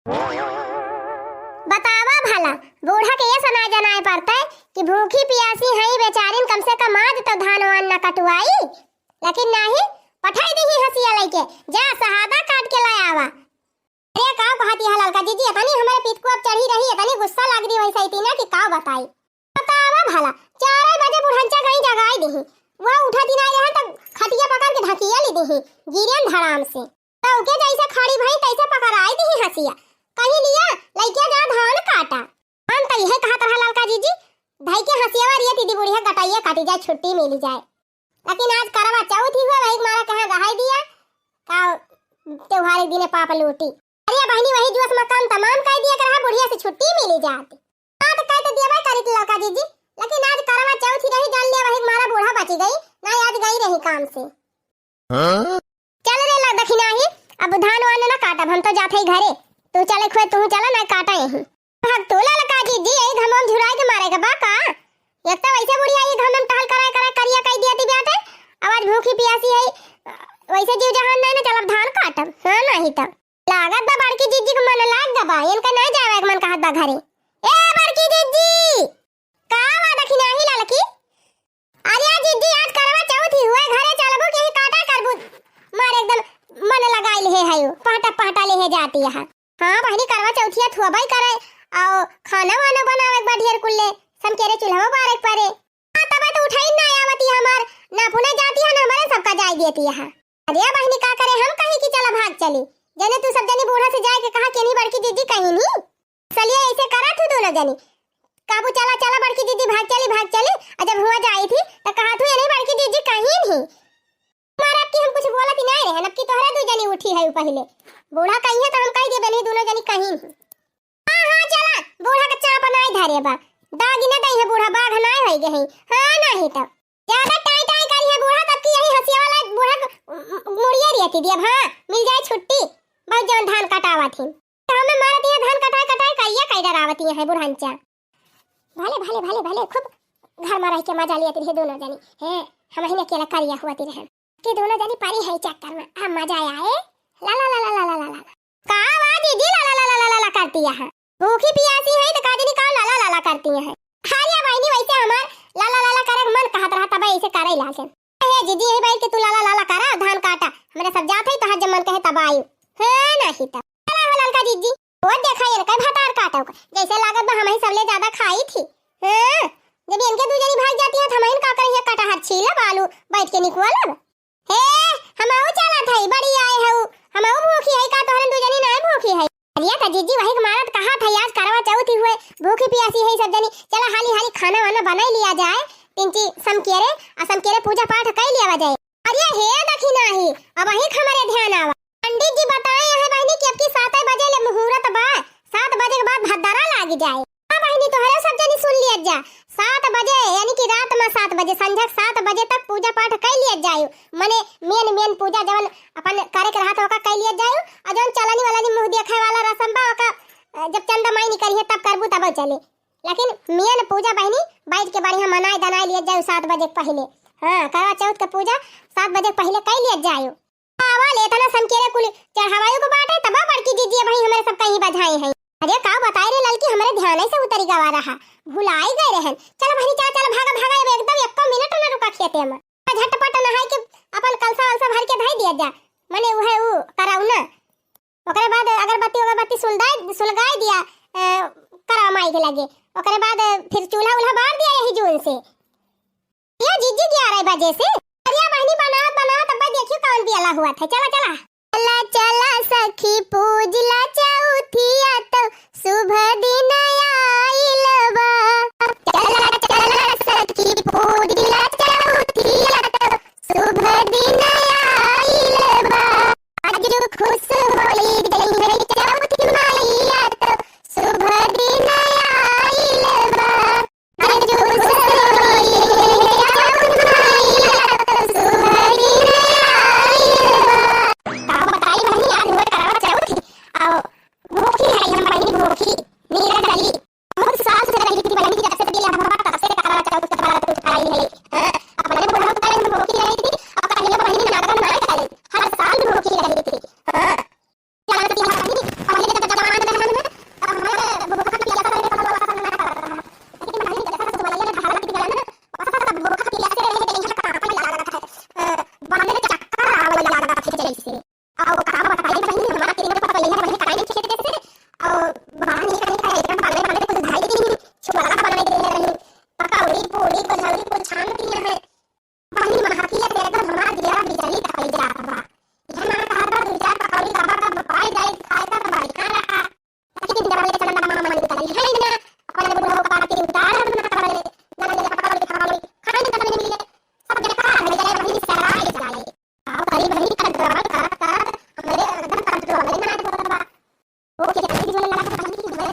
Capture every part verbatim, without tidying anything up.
बतावा भला, बूढ़ा के ये सनाय जनाय पड़तै कि भूखी पियासी हई बेचारिन, कम से कम आज तो धान वान न कटवाई, लेकिन नाही, पठाई दिही हसिया लइके, जा सहादा काट के लाय आवा। अरे का कहती है ललका जीजी, इतनी हमरे पितकुआ पे चढ़ी रही, इतनी गुस्सा लाग रही वैसे इतना कि का बताई। बतावा भला, चार बजे बुढ़ंचा गई जगाई दिही, वह उठा दिन आए रहे तब खटिया पकड़ के ढकिया ली दिही, गिरेन धड़ाम से। तो उके जैसे खड़ी भई तैसे पकड़ाई दिही हसिया, कही लिया लइके जा धान काटा। हम तो यह कहत रहा ललका जीजी, धई के हसियावा रिया दीदी बुढ़िया गटाइया काटी जाए, छुट्टी मिली जाए। लेकिन आज करवा चौथ ही हुआ, वही मारा कहाँ रहाई दिया, का त्योहार एक दिने पाप लूटी। अरे बहिनी, वही जुअस में काम तमाम कर दिया के रहा, बुढ़िया से छुट्टी मिली जाती। हाँ, तो कह तो दिया भाई करी ललका जीजी, लेकिन आज करवा चौथ ही रही, जान लिया वही मारा बूढ़ा बची गई, ना आज गई रही काम से। हाँ? चल रे ला दखिनाही, अब धान वान ना काटब, हम तो जात हई घरे, तू चले खुए, तू चला ना काटा यही। भाग तू ललका जीजी, यही घमम झुराए के मारे के बा का? एक तो वैसे बुढ़िया ये घमम टहल कराए कराए करिया कई दिया ती बाटे, अब आज भूखी पियासी है, वैसे जीव जहान नहीं ना, चलब धान काटब, हाँ नहीं तो। लागत बा बड़की जीजी के मन लाग गबा, इनका ना जावे के मन कहत बा घरे। ए बड़की जीजी, का बा दखिनाही ललकी? अरे जीजी, आज करवा चौथ ही हुआ, घरे चलबू कि यही काटा करबू? मार एकदम मन लगाई ले है, पहटा पहटा ले है जाती है। हाँ बहिनी, करवा चौथिया थुआबाई करे, आओ खाना वाना बनावे के बा ढेर कुल्ले, समकेरे चूल्हा बारे के परे। हाँ, तबे तो उठाई ना आवती हमार, ना पुने जाती है, ना हमारे सबका जाए देती है। अरे बहिनी, का करे, हम कही कि चला भाग चली, जने तू सब जनी बूढ़ा से जाए के कहा, केनी बड़की जीजी कहीं नहीं। चलिए, ऐसे करा तू दोनों जनी, काबू चला, चला बड़की जीजी भाग चली, भाग चली, और जब हुआ जाई थी, तो कहा तू, "ये नहीं बड़की जीजी कहीं नहीं।" मारा कि हम कुछ बोलत ही नहीं रहे, अब की तोहरे दू जनी उठी है पहले, बूढ़ा कहीं है तो हम कह दिए, "बनी दोनों जनी कहीं नहीं।" हाँ, हाँ, चला, बूढ़ा का चाप नाई धरे बा। दागी न दई है बूढ़ा, बाघ नाई होई गए हैं। हाँ, नहीं तब। ज्यादा टाई टाई करी है बूढ़ा, तब की यही हंसिया वाला बूढ़ा क-, म-, म-, मुड़िया रियती दिया, हाँ, मिल जाए छुट्टी। बहुत जवन धान कटावा थी। तो हमें मारती है धान कटाए कटाए, कहिया कई डरावती है बुढ़ंचा। भले, भले, भले, भले, खूब घर में रह के मजा लियती रहे दोनों जनी। हैं, हम ही अकेला करिया हुआ ती रहन। के दोनों जनी परी है चक्कर में, आ मजा आए। ला, ला, ला। का बा दीदी, ला, ला, ला, ला, ला, ला करती है? भूखी पियासी है तो का जनी का ला, ला, ला, ला करती है? अरे बहिनी, वैसे हमार ला, ला, ला, ला करे के मन कहत रहा, तब ऐसे करे लागन। हे दीदी, यही बैठ के तू ला, ला, ला, ला करा, धान काटा, हमरे सब जात है, तोहार जब मन कहे तब आयु। हाँ, नहीं तो। चला हो ललका जीजी, वो देखा इनका भतार काटो का, जैसे लागत बा हम ही सबले ज्यादा खाई थी। हाँ, जब इनके दू जनी भाग जाती है तो हम इनका करेंगे कटहर छीलब, आलू बैठ के निकुआलब। हे, हमहू चलत हई, बड़ी आए हऊ, हमहू भूखी हई का, तोहरन दू जनी नाय भूखी हई? अरे त जीजी वही के मारत कहा था, आज करवा चौथ ही हुए, भूखी पियासी है सब जनी, चला हाली हाली खाना वाना बनाई लिया जाए, तिनची समकेरे, आ समकेरे पूजा पाठ कई लिया जाए। अरे हे दखिनाही, अब वही हमरे ध्यान आवा। पंडित जी बताए हैं बहिनी कि अब की सात बजे ले मुहूर्त बा, सात बजे के बाद भद्दरा लाग जाए। हाँ बहिनी, तोहरे सब जनी सुन लिया जा, सात बजे यानी कि रात में सात बजे, संझा के सात बजे तक पूजा पाठ कई लिया जायु। मने मेन मेन पूजा जवन अपन करे के रहत ओका कई लिया जायु, और जवन चलनी वालनी मुँह देखे वाला रसम बा ओका, अ, जब चंदा माई निकली है तब करबू तब चले, लेकिन मेन पूजा बहिनी बैठ के बढ़िया मनाए दनाए लिया जायु सात बजे के पहले। हाँ, करवा चौथ के पूजा सात बजे के पहले कई लिया जायु। आवा ले, इतना समकेरे कुल चढ़ावायु को बाटे, तब बड़की जीजी भाई हमरे सब कहीं बजाए हैं। अरे का बताए रे ललकी, हमरे ध्यान से उतरी गवा रहा, भुलाई गए रहन। चल बहनी, चल, चल, भागा, भागा, अब एकदम एको मिनट न रुका खेते में। झटपट नहाई के अपन कलसा वलसा भर के धई दिया जा, मने उहे उ कराऊ ना। ओकरे बाद अगरबत्ती उगरबत्ती सुलगाई, सुलगाई दिया, अ, करा माई के लगे। ओकरे बाद फिर चूल्हा उल्हा बार दिया यही जून से। ये जीजी ग्यारह बजे से। अरे बहनी, बनावत बनावत अब देखियो कौन पियला हुआ था। चला, चला। चला, चला सखी, पूजला चौथिया तो शुभ दिन आइल बा। चला, चला सखी, पूजला चौथिया तो शुभ दिन आइल बा। आज खुश होई जइहे चौथ मैया तो शुभ दिन आइल बा।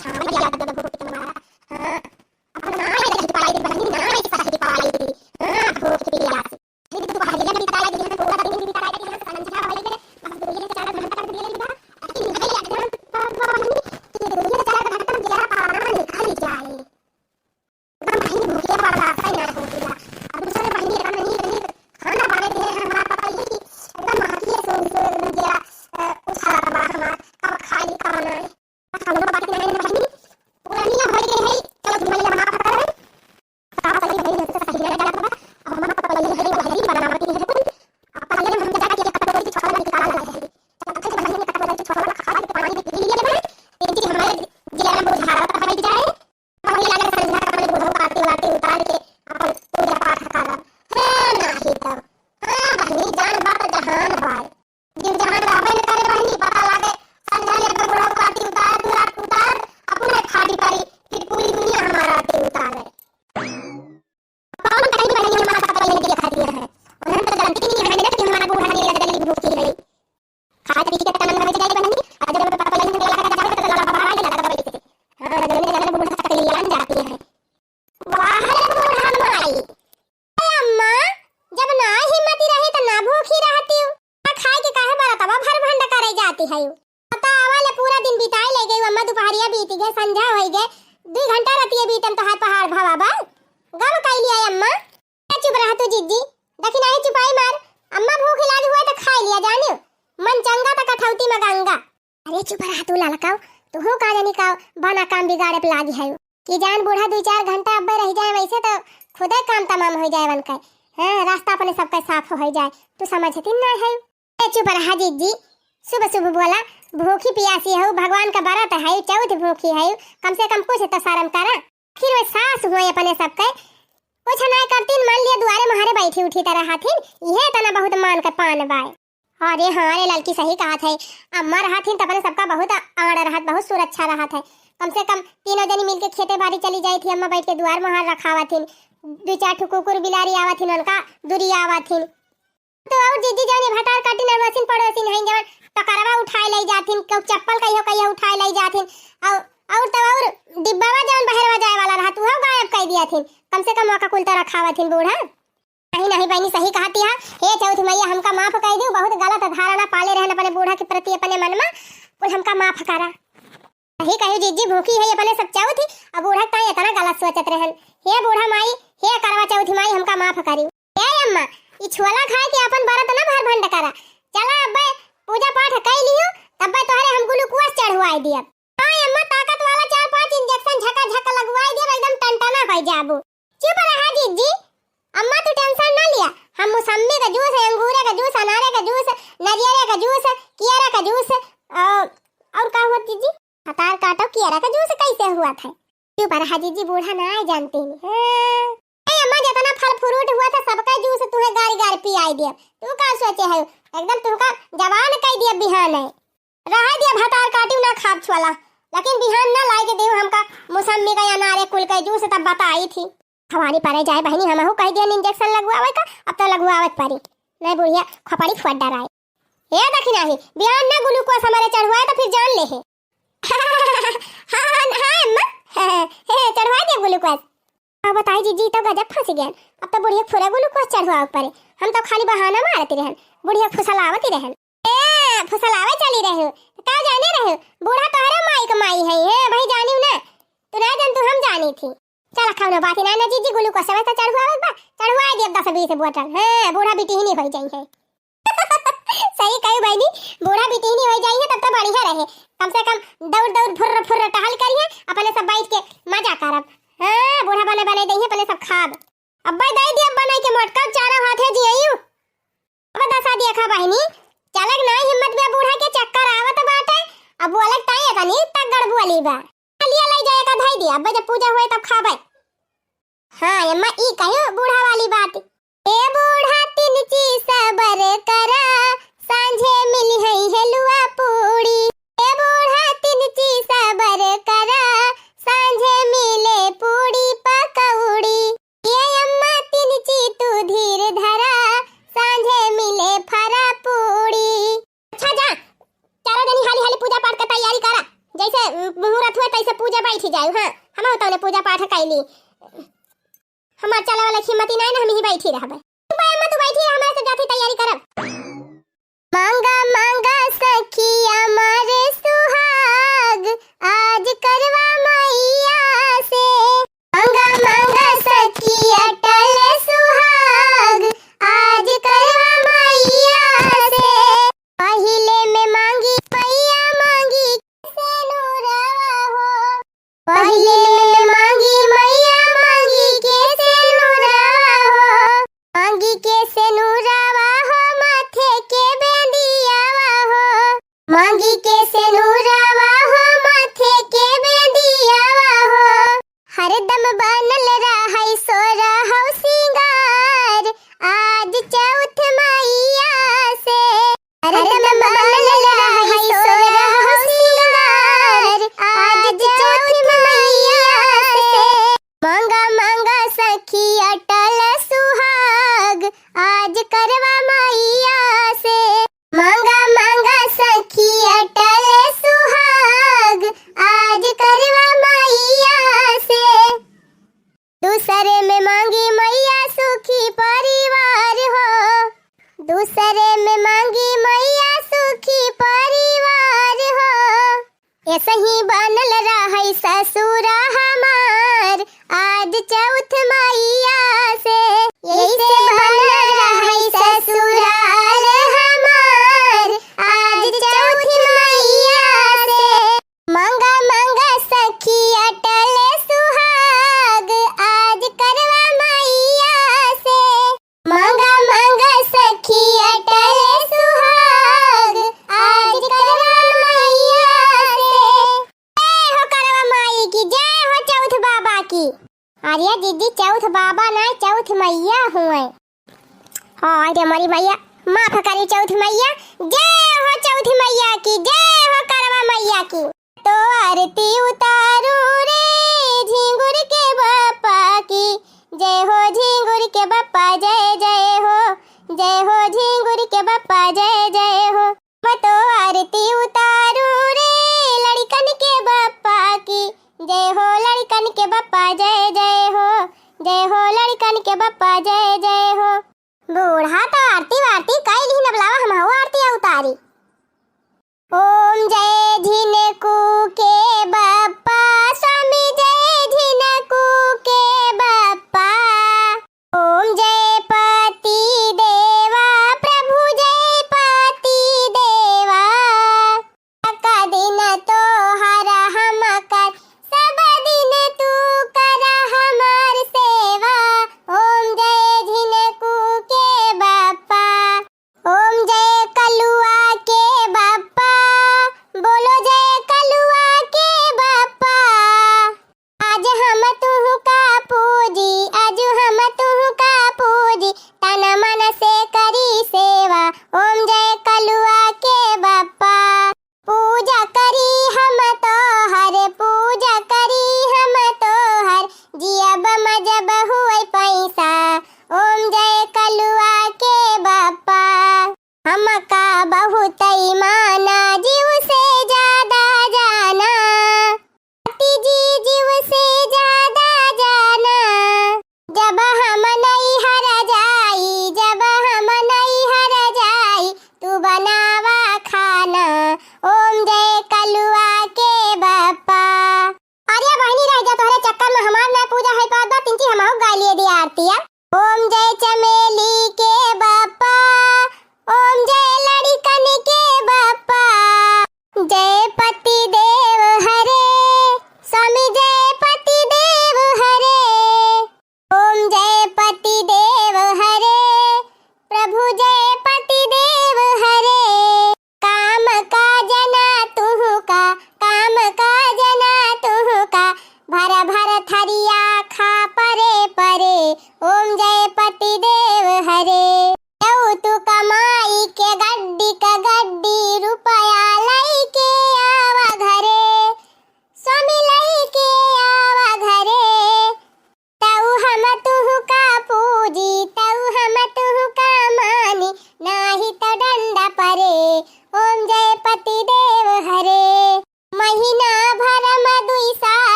छान दिया दे भूख के मारा। हाँ, अब ना ही सही पाई बहनी, ना ही सही पाई। हाँ, भूख के पियास। फिर तो पहले भी बताया कि हम पूरा दिन भी बताया कि हम संझा होई गए, बस दो या चार घंटा तक दिए बा। लेकिन नहीं एकदम तो बहनी कि दो या चार घंटा में जरा पाना निकल जाए। एकदम बहनी भूखे बर्दाश्त ही ना होती बा। अब दूसरे बहनी एकदम नहीं, नहीं खाना बने दे, हमारा पता ही है कि एकदम महकिए से, से एकदम जरा, अ, उछाला था बड़ा हमारा, कब खाई, कब ना। बस हम लोग बात नहीं बहनी, पूरा नियम हो गई है, चलो तुम्हारे लिए बना पकड़ रहे। कौन कहीं बहनी हमारा सब पहले लेके खा दिया है। उन्होंने तो गलती नहीं है ना कि हमारा बूढ़ा नहीं लग गई भूख की गई। खाए पी के तन में जाए बहनी, और जब पापा लेने लगा, लगा, लगा, लगा, लगा, लगा, लगा, लगा, हाँ, जब जाने बूढ़ा तक ले जान जाती है। वाह रे बूढ़ा माई। ए अम्मा, जब ना हिम्मत रहे तो ना भूखी रहती हूँ। ना खाए के काहे बरतवा भर भंड करे जाती है। बतावा ले, पूरा दिन बिताए ले गई अम्मा, दुपहरिया बीत गए, संझा होई गए, दुई घंटा रतिया बीतन तो हाथ पहाड़ भवा बा। गम कई लिया अम्मा। ए, चुप रहा तू जिज्जी, देखी नाही चुपाई मार। अम्मा भूख लागी हुआ तो खाई लिया जानियो, मन चंगा तो कठौती में गंगा। अरे चुप रहा तू ललकाओ, तू का जानी का बना काम बिगाड़े पे लागी है। कि जान बूढ़ा दुई चार घंटा अब्बे रह जाए, वैसे तो खुदे काम तमाम हो जाए वन के। हाँ, रास्ता अपने सबके साफ हो जाए, तू समझती ना है। ए, चुप रहा जिज्जी, सुबह सुबह बोला, भूखी पियासी हऊ, भगवान का बरत है, चौथ भूखी है, कम से कम कुछ तो शर्म करा। फिर वे सास हुए अपने सबके, कुछ ना करतीन, मान लिया दुआरे मुहारे बैठी उठी तरह हाथिन, इहे तना बहुत मान के पान बाय। अरे हाँ रे ललकी, सही कहत है, अम्मा रहत हिन त अपने सबका बहुत आड़ रहत, बहुत सुरक्षा रहत है। कम से कम तीनों जनी मिलके खेते बाड़ी चली जाई थी, अम्मा बैठ के दुआर मुहार रखावत हिन, दू चार ठो कुकुर बिलारी आवत हिन, उनका दूरी आवत हिन। तो और जिज्जी जौन ये भतार काटिन अड़ोसिन पड़ोसिन हईन जवन टकरवा उठाए लई जाथिन, केहू चप्पल कहियो कहियो उठाए लई जाथिन, और, और तो और डिब्बावा जवन बहरवा जाए वाला रहत उहो गायब कई दिया थिन। कम से कम ओका कुल तो रखावा थिन बूढ़ा। नहीं नहीं बहनी सही कहती है। हे चौथ मैया हमका माफ कई दियो, बहुत गलत धारणा पाले रहन अपने बूढ़ा के प्रति अपने मन में, कुल हमका माफ करा। सही कही जिज्जी, भूखी है अपने सब चौथ ही, अब बूढ़ा ताई इतना गलत सोचत रहन। हे बूढ़ा माई, हे करवा चौथ माई, हमका माफ करी। ए अम्मा, ई छोला खाए के अपन बरत ना भर भंड करा। चला अब्बे पूजा पाठ कई लियो, तब्बे तोहरे हम ग्लूकोज चढ़वाई दियब। हाँ अम्मा, ताकत वाला चार पांच इंजेक्शन झका झक लगवाई दियब, एकदम टनटना हो जाबू। चुप रहा जिज्जी, अम्मा तू टेंशन ना लिया, हम मौसम्मी का जूस, अंगूरे का जूस, अनारे का जूस, नरियरे का जूस, कियारा का जूस, और, और का हुआ जिज्जी? हतार काटो, कियारा का जूस कैसे हुआ था? चुप रहा जिज्जी, बूढ़ा ना आए जानते हैं। हाँ। ए अम्मा, जितना फल फ्रूट हुआ था सबका जूस तुहे गारी गारी पियाई दिया। तू का सोचे है? एकदम तुमका जवान कई दिया बिहान है। रहा दिया भतार काटी ना खाब छोला, लेकिन बिहान ना लाई के देहु हमका मौसम्मी का अनारे कुल का जूस तब बताई थी। भवानी परे जाए बहनी, हमहू कह दिया इंजेक्शन लगवावे का, अब तो लगवावत परी। नहीं बुढ़िया खोपड़ी फुट डराए। ए दखिनाही, बिहान ना ग्लूकोज हमारे चढ़वाए तो फिर जान ले है। हाँ, हाँ, हाँ, अम्मा। हे, चढ़वाए दे ग्लूकोज। अब बताई जीजी, तो गजब फंस गए। अब तो बुढ़िया के पूरा ग्लूकोज चढ़वावे परे। हम तो खाली बहाना मारती रहन, बुढ़िया फुसलावती रहन। ए, फुसलावे चली रहे, का जाने रहे, बूढ़ा तोहरे माई के माई है, है, भाई जानियो ना। तू ना जान, तू हम जानी थी। चल, खाओ ना, बात ही ना, ना जीजी, ग्लूकोज समय तो चढ़वावे बा, चढ़वाए दे अब दस बीस बोतल। हाँ, बूढ़ा बिटिहनी हो जाई है। सही कही बहनी, बूढ़ा बिटिहनी हो जाई है तब तो बढ़िया रहे। कम से कम दौड़ दौड़ फुर्र फुर्र टहल करी है, अपने सब बैठ के मजा करब। हाँ, बूढ़ा बने बने दई है, अपने सब खाब। अब्बे दई दिया बनाई के मोटका चारा हाथे जियू। अब दसा देखा बहनी, चलक ना हिम्मत बे बूढ़ा के चक्कर आवत बाटे। अब बोलक ताई इतनी तगड़ बोली बा। लिया लई जाए का धई दिया, अब्बे जब पूजा होए तब खाबे। हाँ अम्मा, ई कहियो बूढ़ा वाली बात। ए बूढ़ा तिनची सबर करा, सांझे मिली है हेलुआ पूड़ी। ए बूढ़ा तिनची सबर करा, सांझे मिले पूड़ी पकौड़ी। ए अम्मा तिनची तू धीर धरा, सांझे मिले फरा पूड़ी। अच्छा जा, चारों जनी हाली हाली पूजा पाठ का तैयारी करा, जैसे मुहूर्त हुए तैसे पूजा बैठी जाऊ, हाँ, हम तौने पूजा पाठ कैली। हमार चले वाला हिम्मती नाई ना, हम ही बैठी रहबे। तू बा अम्मा, तू बैठी रह, हमारे से जाती तैयारी करब। मांगा मांगा सखी अमर सुहाग, आज करवा मैया से। मांगा मांगा सखी अटल सुहाग, आज करवा मैया से। पहिले में मांगी मैया मांगी के सेनुरवा हो। पहिले में मांगी मैया मांगी के सेनुरवा हो। मांगी के सेनुरवा हो, माथे के बेंदियावा हो। मांगी के सेनुरवा हो, माथे के बेंदियावा हो। हरदम बनल रहै सोरहौ सिंगार, आज चौथ मैया से। हरदम बनल रहै सोरहौ सिंगार, आज चौथ मैया से। मांगा मांगा सखी अटल सुहाग, आज करवा मैया से। मांगा मांगा सखी अटल सुहाग, आज करवा मैया से। दूसरे में मांगी मैया सुखी परिवार हो। दूसरे में मांगी मैया सुखी परिवार हो। ऐसही बनल रहै ससुरा हमार, आज चौथ मैया से। ऐसे बनल रहै ससुराल हमार, आज चौथ मैया से। मांगा मांगा सखी अटल सुहाग, आज करवा मैया से। मांगा मांगा सखी अटल सुहाग, आज करवा मैया से। जय हो करवा माई की, जय हो चौथ बाबा की। अरे दीदी, चौथ बाबा ना, चौथ मैया हुए। हाँ रे मोरी मैया, माफ करी चौथ मैया। जय हो चौथ मैया की, जय हो करवा मैया की। तो आरती उतारू रे झिंगुर के बप्पा की, जय हो झिंगुर के बप्पा, जय जय हो, जय हो झिंगुर के बप्पा, जय जय हो। मैं तो आरती उतारू रे लड़कन के बप्पा की, जय हो लड़कन के बप्पा, जय जय हो, जय हो लड़कन के बप्पा, जय जय हो। बूढ़ा तो आरती वारती कई लिहिन, अब लावा हमहू आरती उतारी। ओम जय झिनकू के बप्पा, स्वामी जय झिनकू के बप्पा। ओम जय पति देवा, प्रभु जय पति देवा। का दिन तोहर हम कर, सब दिन तू कर हमार सेवा। ओम जय झिनकू के बप्पा, ओम जय कलुआ के बप्पा,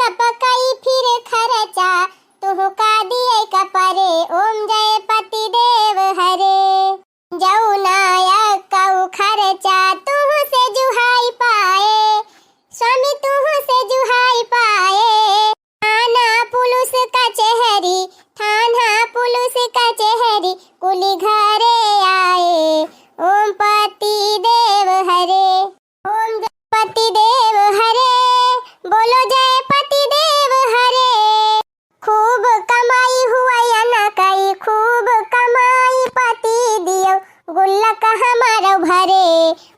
तप कई फिर खर्चा, तुहु का दिए का परे, ओम जय पति देव हरे। जौना अक्कऊ खर्चा, तुहु से जुहाई पाए, स्वामी तुहु से जुहाई पाए। थाना पुलिस कचहरी, थाना पुलिस कचहरी, कुली घरे आए, ओम पति देव हरे। ओम जय पति देव हरे, बोलो जय पति देव हरे। खूब कमाई हुआ या ना कई, खूब कमाई पति दियो, गुल्लक हमारो भरे,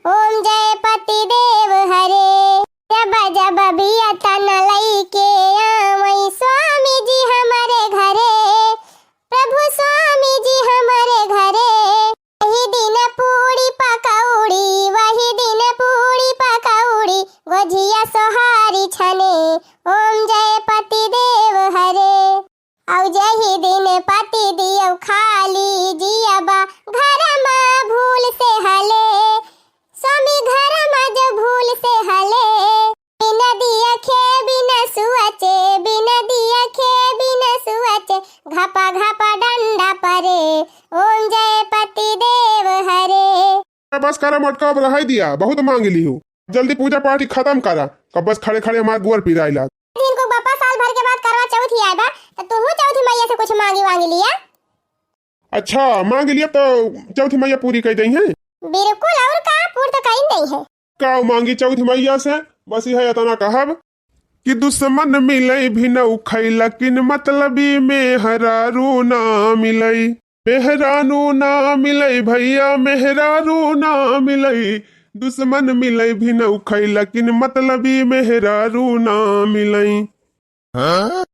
ओम जय पति देव हरे। जब जब बियतन लइके आवई स्वामी जी हमरे घरे, प्रभु स्वामी जी हमरे घरे। वही दिन पूड़ी पकौड़ी, वही दिन पूड़ी पकौड़ी, गोझिया सोहारी छने, ओम जय पति देव हरे। औ जही दिन पति दियो खाली जियबा, घर मा भूल से हले, स्वामी घर मा जो भूल से हले। बिन दिया खे बिन सुअचे, बिन दिया खे बिन सुअचे, घपा घपा डंडा परे, ओम जय पति देव हरे। बस करा मोटका, अब रहाई दिया, बहुत मांग ली हो। जल्दी पूजा पाठ खत्म करा, कब बस खड़े खड़े हमार दुआर पिराइला। दिन को बापा साल भर के बाद करवा चौथ ही आए बा, तो तू चौथी मैया से कुछ मांगी वांगी लिया। अच्छा, मांग लिया तो चौथी मैया पूरी कई दई है। बिल्कुल, और का, पूर तो कई दई है। का मांगी चौथी मैया से? बस यह इतना कहब कि दुश्मन मिलई भिनऊ खई, लेकिन मतलबी मेहरारू ना मिलई। मेहरारू ना मिलई भैया, मेहरारू ना मिलई। दुश्मन मिलई भिनऊ खई, लेकिन मतलबी मेहरारू ना मिलई। हाँ?